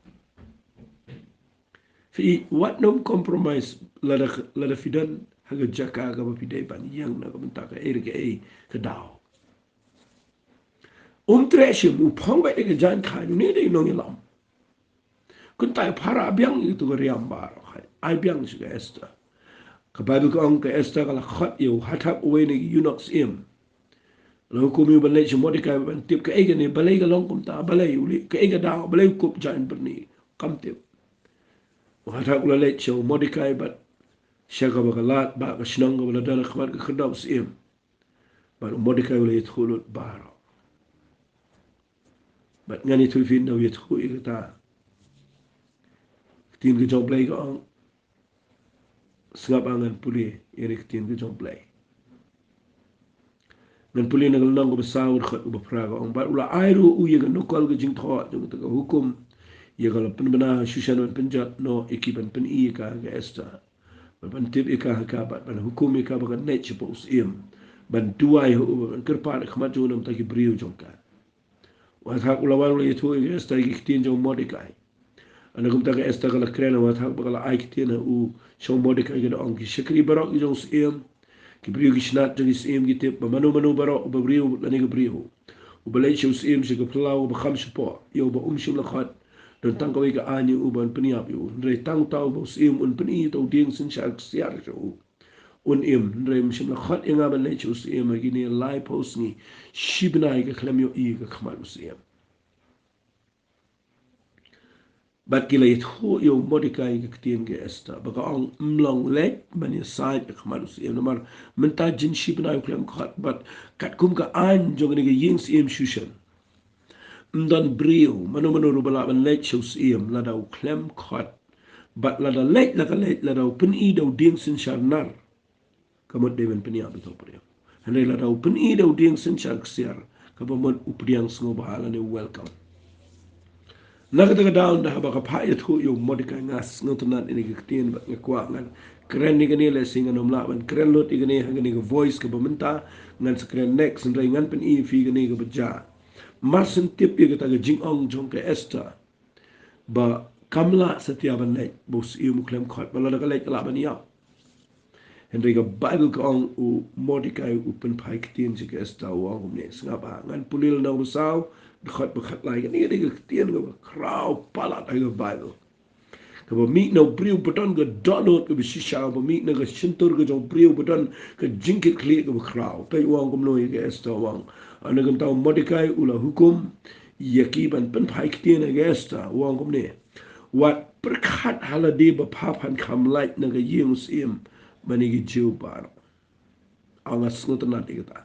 Phi, wat nym compromise lada, lada phi don ha ka jaka kaba phi dei ban ïeng na ka bynta kaei re kaei ka daw. Um treh shym, u phong beit ïa ka jaiñ khaiñ, une dei u nongïalam. Kyntait, phara biang ïa kato ka riam baroh, ai biang sha ka Esther. Ka Baibl ka ong ka Esther ka la khot ïa u Hathak, uwei na ki eunuch syiem. La hukum ïa u ban leit sha u Mordekai ban tip kaei kane, balei ka long kumta, balei u leh, kaei ka daw, balei u kup jaiñ byrni, kam tip. U Hathak u la leit sha u Mordekai bad sha kaba ka lad, bad ka shnong kaba la don ha khmat ka khyrdop syiem. Bad u Mordekai u la ïathuh lut baroh. Bad ngan ïathuh ïa phi ynda u ïathuh ïa kata. Ka ktien ka jong U Blei ka ong, sngap, ngan pule ïa ka ktien ka jong U Blei. Ngan pule na ka lynnong kaba saw, dkhot kaba phra, ka ong, bad u la ai ruh ïa ka nukol ka jingthoh jong kata ka hukum, ïa ka la pynbna ha Shushan ban pynjot noh ïa ki ban pyni ïa ka ha ka Esther, bad ban tip ïa ka ha ka, bad ban hukum ïa ka ba kan leit shapoh u syiem, ban duwai ha u, bad ban kyrpad ha khmat jong u na ka bynta ki briew jong ka. U Hathak u la wan, u la ïathuh ïa ka Esther ïa ki ktien jong u Mordekai. Ynda kumta ka Esther ka la kren ha u Hathak bad ka la ai ktien ha u sha u Mordekai, ka da ong, ki shakri baroh ki jong u syiem, ki briew ki snat jong ki syiem ki tip ba mano mano baroh uba briew lane ka briew uba leit sha u syiem sha ka phyllaw kaba kham shapoh ïa uba um shym la khot, don tang kawei ka aiñ ïa u ban pynïap ïa u, hynrei tang uta uba u syiem un pyni ïa uta u dieng synshar ksiar sha u. un im, hynrei um shym la khot ïa nga ban leit sha u syiem ha kine laiphew sngi. Shi bnai ka khlem ïohi ka khmat u syiem. Bad ki la ïathuh ïa u Mordekai ka ktien ka Esther, ba ka ong, ym long leit ban ïasaid ha khmat u syiem, namar mynta jin shi bnai u khlem khot, bad katkum ka aiñ jong kane ka ïing syiem Shushan, ym don briew mano mano ruh ba lah ban leit sha u syiem lada u khlem khot. Bad lada leit la ka leit, lada u pyni da u dieng synshar nar, ka mut dei ban pynïap ïa uto u briew. Hynrei lada u pyni da u dieng synshar ksiar, kaba mut u pdiang sngewbha lane u welcome. Na kata ka daw, ynda haba ka phah ïathuh ïa u Mordekai, nga sngewtynnat ïa kane ka ktien bad nga kwah ngan kren ïa kane, lehse ngan ym lah ban kren lut ïa kane ha kane ka voice kaba mynta, ngan sa kren next, hynrei ngan pyni ïa phi kane kaba jia. Mar shen tip ïa kata ka jingong jong ka Esther, ba kam lah satia ban leit, ba u syiem u khlem khot, ba lada ka leit ka lah ban ïap. Hynrei ka Baibl ka ong u Mordekai u pynphai ktien sha ka Esther, u ong kumne, sngap bha, ngan pule lynnong ba saw, dkhot ba khatlai. Kane ka dei ka ktien kaba khraw palat ha ka Baibl, kaba mih na u briew ba don ka dohnud kaba shisha, ba mih na ka shyntur ka jong u briew ba don ka jingkitkhlieh kaba khraw. Peit, u ong kumno ïa ka Esther, u ong, ha kane ka daw u Mordekai u la hukum ïa ki ban pynphai ktien ha ka Esther, u ong kumne, wat pyrkhat ha lade ba pha phan kham lait na ka ïing u syiem bad na ki Jiw baroh. Nga sngewtynnat ïa kata.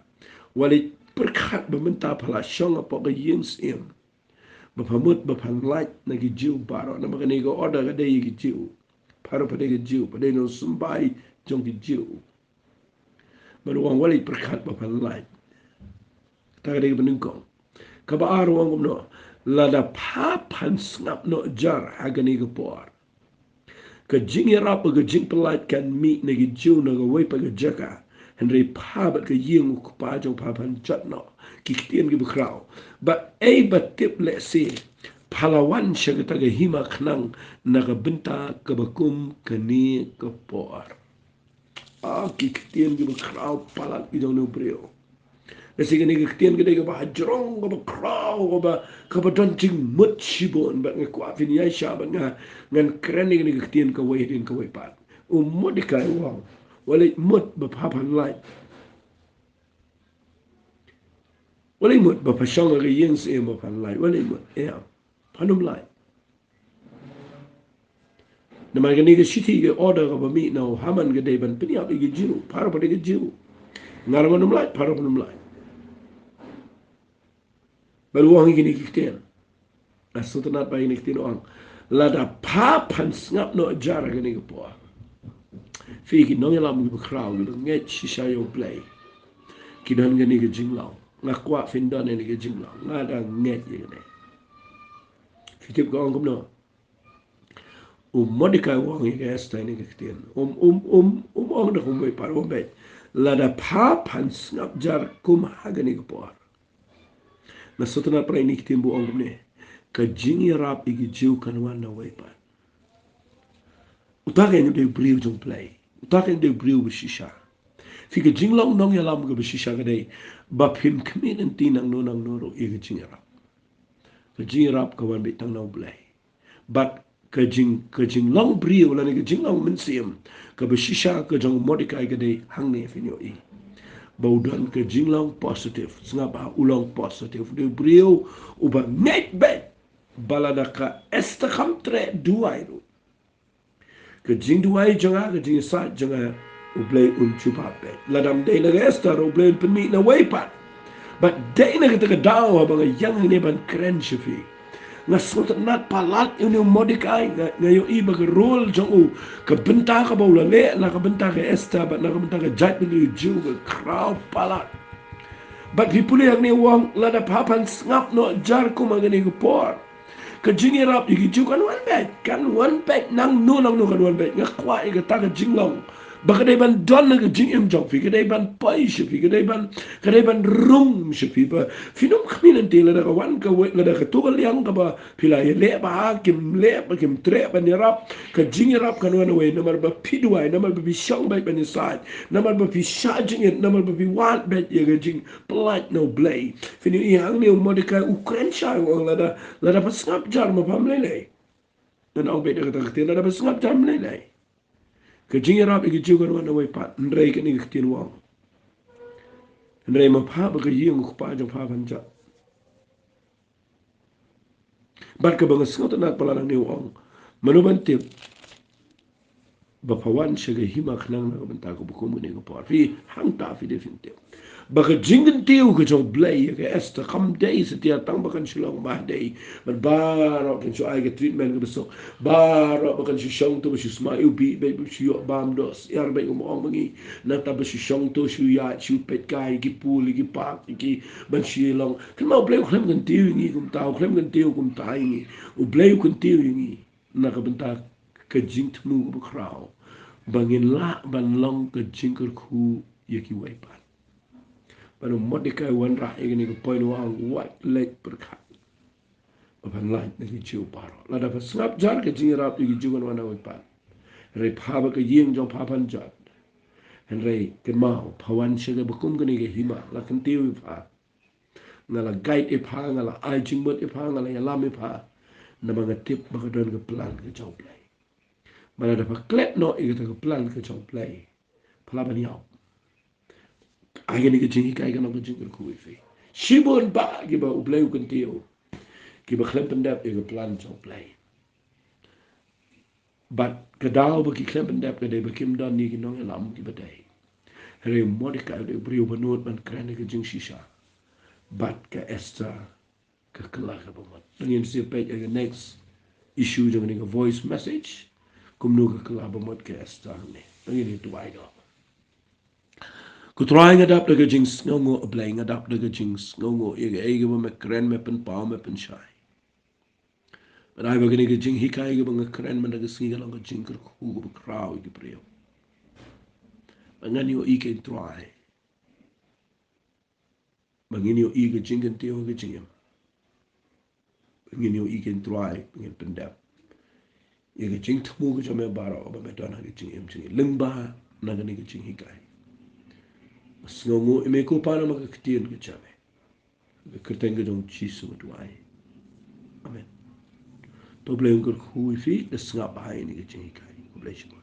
Wat leit pyrkhat ba mynta pha la shong hapoh ka ïing syiem, ba pha mut ba phan lait na ki Jiw baroh, namar kane ka order ka dei ïa ki Jiw. Pha ruh pha dei ka Jiw, pha dei nongshun symbai jong ki Jiw. Bad u ong, wat leit pyrkhat ba phan lait. Kata ka dei kaba nyngkong. Kaba ar, u ong kumno, lada pha phan sngap noh jar ha kane ka por, ka jingïarap bad ka jingpyllait kan mih na ki Jiw na kawei pat ka jaka, hynrei pha bad ka ïing u kpa jong pha phan jot noh ki ktien kiba khraw. Bad ei ba tip lehse pha la wan sha kata ka hima khnang na ka bynta kaba kum kane ka por. Ah, ki ktien kiba khraw palat ki jong u briew. Lehse kane ka ktien ka dei kaba hajrong, kaba khraw, kaba, kaba don jingmut shibun, bad nga kwah phin ïaishah bad nga, ngan kren ïa kane ka ktien kawei hadien kawei pat. U Mordekai u ong, wat leit mut ba pha phan lait. Wat leit mut ba pha shong ha ka ïing syiem ba phan lait. Wat leit mut, ïa, phan ym lait. Namar kane ka shithi, ka order kaba mih na u Haman ka dei ban pynïap ïa ki Jiw, pha ruh pha dei ka Jiw. Nga ruh ngan ym lait, pha ruh phan ym lait. Bad u ong ïa kine ki ktien. Nga sngewtynnat ba ïa kine ki ktien u ong, lada pha phan sngap noh jar ha kane ka por. Phi ki nongïalam kiba khraw, kiba ngeit shisha ïa U Blei, ki don kane ka jinglong. Nga kwah phin don kane ka jinglong. Nga da ngeit ïa kane. Phi tip ka ong kumno? U Mordekai u ong ïa ka Esther kine ki ktien. Um, um, um, um ong da kumwei pat, um ong beit, lada pha phan sngap jar kum ha kane ka por. Nga sngewtynnat ba ïa kine ki ktien ba u ong kumne, ka jingïarap ïa ki Jiw kan wan na kawei pat. Uta ka dei u briew jong U Blei. Uta ka dei u briew ba shisha. Phi, ka jinglong nongïalam kaba shisha ka dei ba phim khmih lynti nangno nangno ruh ïa ka jingïarap. Ka jingïarap ka wan beit tang na U Blei. Bad ka jing, ka jinglong briew lane ka jinglong mynsiem kaba shisha ka jong u Mordekai ka dei hangne, phin ïohi ba u don ka jinglong positive. Sngap bha, u long positive. U dei u briew uba ngeit beit ba lada ka Esther kam treh duwai ruh, ka jingduwai jong nga, ka jingïasaid jong nga, U Blei un jubab beit. Lada ym dei na ka Esther, U Blei un pynmih na kawei pat. Bad dei na kata ka daw haba nga ïeng hangne ban kren sha phi, nga sngewtynnat palat ïa une u Mordekai. Nga, nga ïohi ba ka role jong u, ka bynta kaba u la leh na ka bynta ka Esther bad na ka bynta ka jaitbynriew Jiw, ka khraw palat. Bad phi pule hangne, u ong, lada pha phan sngap noh jar kum ha kane ka por, ka jingïarap ïa ki Jiw kan wan beit, kan wan beit, nangno nangno kan wan beit. Nga kwah ïa kata ka jinglong ba ka dei ban don ha ka jingim jong phi, ka dei ban poi sha phi, ka dei ban, ka dei ban rung sha phi, ba phin ym khmih lynti lada ka wan kawei, lada kato ka liang kaba phi la ïaleh bha kim leh bha, kim treh ban ïarap, ka jingïarap kan wan kawei namar ba phi duwai, namar ba phi shong beit ban ïasaid, namar ba phi shah jingit, namar ba phi wad beit ïa ka jing pyllait na U Blei. Phin ïohi hangne u Mordekai u kren shai, u ong, lada, lada pha sngap jar ma pham lei lei. Ngan ong beit da kata ka ktien, lada pha sngap jar ma lei lei. Ka jingïarap ïa ki Jiw kan wan na wei pat, hynrei kane ka ktien u ong: Hynrei ma pha bad ka ïing u kpa jong pha phan jot. Bad kaba nga sngewtynnat palat hangne u ong: Mano ban tip ba pha wan sha ka hima khnang na ka bynta kaba kum kane ka por? Phi, hangta phi dei phin tip ba ka jingkyntiew ka jong U Blei ïa ka Esther kam dei satia tang ba kan shu long ba dei, bad baroh kan shu ai ka treatment kaba suk, baroh ba kan shu shong to ba shu sma ïa u bih bad ba shu ïoh bam doh syiar bad, um ong ma ngi, nangta ba shu shong to shu ïaid shu peit kai ki pool ki park ki ban shu long. Kynmaw, U Blei u khlem kyntiew ïa ngi kumta, u khlem kyntiew kumta ïa ngi. U Blei u kyntiew ïa ngi na ka bynta ka jingthmu kaba khraw, ba ngin lah ban long ka jingkyrkhu ïa kiwei pat. Bad u Mordekai u wanrah ïa kane ka point, u ong: Wat leit pyrkhat ba phan lait na ki Jiw baroh. Lada pha sngap jar, ka jingïarap ïa ki Jiw kan wan na wei pat, hynrei pha bad ka ïing jong pha phan jot. Hynrei kynmaw, pha wan sha kaba kum kane ka hima, la kyntiew ïa pha, nga la guide ïa pha, nga la ai jingmut ïa pha, nga la ïalam ïa pha, namar nga tip ba ka don ka plan ka jong U Blei. Bad lada pha klet noh ïa kata ka plan ka jong U Blei, pha lah ban ïap. Ai kane ka jinghikai ka long ka jingkyrkhu ïa phi. Shibun bah kiba U Blei u kyntiew, kiba khlem pyndep ïa ka plan jong U Blei. Bad ka daw ba ki khlem pyndep ka dei ba kim don ïa ki nongïalam kiba dei. Hynrei u Mordekai u dei u briew ba nud ban kren ïa ka jingshisha. Bad ka Esther ka kylla kaba mut. Ngin sa peit ïa ka next issue jong kane ka voice message, kumno ka kylla ba mut ka Esther hangne. Ngin ïa duwai noh. Ko Trai, nga dap da ka jingsngewnguh, Blei, nga dap da ka jingsngewnguh ïa kaei kaba me kren, me pynpaw, me pynshai. Bad ai ba kane ka jinghikai kaba nga kren mynta ka sngi ka long ka jingkyrkhu kaba khraw ïa ki briew. Ba ngan ïohi, ko Trai, ba ngin ïohi ka jingkyntiew ha ka jingim. Ba ngin ïohi, ko Trai, ba ngin pyndep ïa ka jingthmu ka jong me baroh ba me don ha ka jingim jong ngi lyngba na kane ka jinghikai. Nga sngewnguh ïa me ko Pa namar ka ktien ka jong me. Ha ka kyrteng ka jong U Jisu nga duwai. Amen. To U Blei un kyrkhu ïa phi, da sngap bha ïa kane ka jinghikai. Khublei shibun.